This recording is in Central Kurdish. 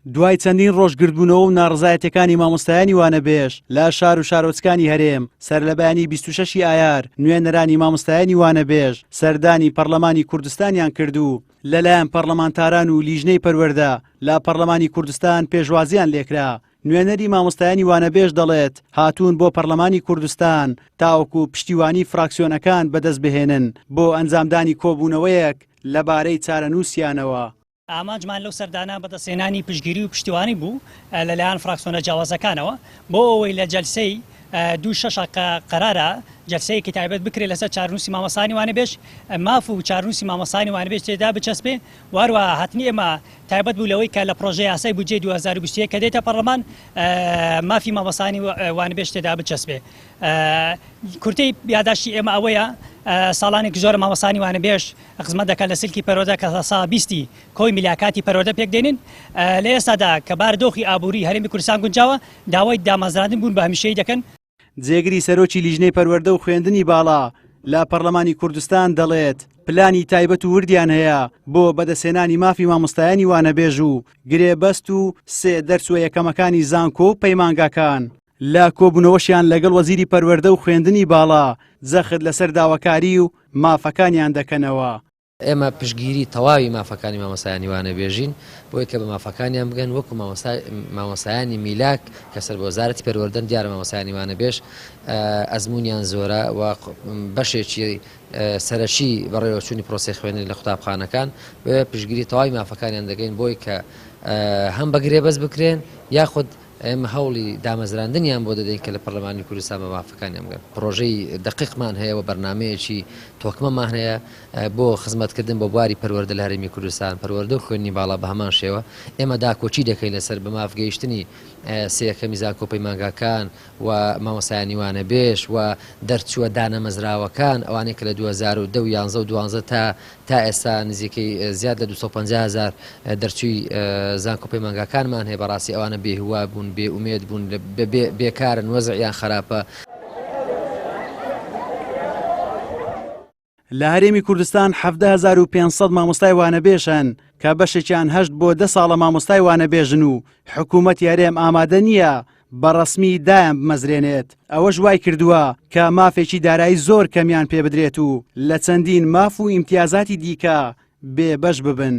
دوای چەندین ڕۆژ گردبوونەوە و ناڕەزایەتیەکانی مامۆستایانی وانەبێژ لە شار و شارۆچکانی هەرێم، سەرلەبەیانی 26 ی ئایار نوێنەرانی مامۆستایانی وانەبێژ سەردانی پەڕلەمانی کوردستانیان کرد و لەلایەن پەڕلەمانتاران و لیژنەی پەروەردە لە پەڕلەمانی کوردستان پێشوازیان لێکرا. نوێنەری مامۆستایانی وانەبێژ دەڵێت، هاتوون بۆ پەڕلەمانی کوردستان تاوەکو پشتیوانی فراکسیۆنەکان بەدەستبهێنن بۆ ئەنجامدانی کۆبوونەوەیەک لەبارەی چارەنووسیانەوە. ئامانجمان لەو سەردانە بەدەستهێنانی پشتگیری و پشتیوانی بوو لەلایەن فراکسۆنە جیاوازەکانەوە بۆ ئەوەی لە جەلسەی دوو شەش کە قەرارە جەلسەیەکی تایبەت بکرێت لەسەر چارەنووسی مامۆستایانی وانەبێژ ماف و چارەنووسی مامۆستایانی وانەبێژ تێدا بچەسپێ و هەروەها هاتنی ئێمە تایبەت بوو لەوەی کە لە پڕۆژە یاسای بودجەی 2021 کە دێتە پەڕلەمان مافی مامۆستایانی وانەبێژ تێدا بچەسپێ. کورتەی یاداشتی ئێمە ئەوەیە ساڵانێکی زۆرە مامۆستایانی وانەبێژ خزمەت دەکات لە سلکی پەروەردە کە 20% کۆی میلاکاتی پەروەردە پێکدێنین لە ئێستادا کە بارودۆخی ئابووری هەرێمی کوردستان گونجاوە داوای دامەزراندن بوون بە هەمیشەیی دەکەن. جێگری سەرۆکی لیژنەی پەروەردە و خوێندنی باڵا لە پەڕلەمانی کوردستان دەڵێت، پلانی تایبەت و وردیان هەیە بۆ بەدەستهێنانی مافی مامۆستایانی وانەبێژ و گرێبەست و سێ دەرچووە یەکەمەکانی زانکۆ و پەیمانگاکان. لە کۆبوونەوەشیان لەگەڵ وەزیری پەروەردە و خوێندنی باڵا جەخت لەسەر داواکاری و مافەکانیان دەکەنەوە. ئێمە پشتگیری تەواوی مافەکانی مامۆستایانی وانەبێژین بۆی کە بە مافەکانیان بگەن وەکو مامۆستایانی میلاک کە سەر بە وەزارەتی پەروەردەن دیارە مامۆستایانی وانەبێژ ئەزموونیان زۆرە و بەشێکی سەرەکی بەڕێوەچوونی پرۆسەی خوێندن لە قوتابخانەکان بۆیە پشتگیری تەواوی مافەکانیان دەکەین بۆی کە هەم بە گرێبەست بکرێن یاخود ئێمە هەوڵی دامەزراندنیان بۆ دەدەین کە لە پەرلەمانی کوردستان بە مافەکانیان بگەن. پڕۆژەی دەقیقمان هەیە و بەرنامەیەکی تۆکمەمان هەیە بۆ خزمەتکردن بە بواری پەروەردە لە هەرێمی کوردستان، پەروەردە و خوێندنی باڵا بە هەمان شێوە. ئێمە داکۆکی دەکەین لەسەر بە ماف گەیشتنی سێ یەکەمی زانکۆ پەیمانگاکان و مامۆستایانی وانەبێژ و دەرچووە دانەمەزراوەکان ئەوانەی کە لە 2010 و 11 و 12 تا تا ئێستا نزیکەی زیاد لە 250 هەزار دەرچووی زانکۆ پەیمانگاکانمان هەیە بەڕاستی ئەوانە بێ هوا بوون بێ ئومێد بوون بێکارن وەزعیان خراپە. لە هەرێمی کوردستان 17,500 مامۆستای وانەبێژ هەن کە بەشێکیان هەشت بۆ دە ساڵە مامۆستای وانەبێژن و حکوومەتی هەرێم ئامادە نییە بە ڕەسمی دایان بمەزرێنێت، ئەوەش وای کردووە کە مافێکی دارایی زۆر کەمیان پێ بدرێت و لە چەندین ماف و ئیمتیازاتی دیکە بێ بەش ببن.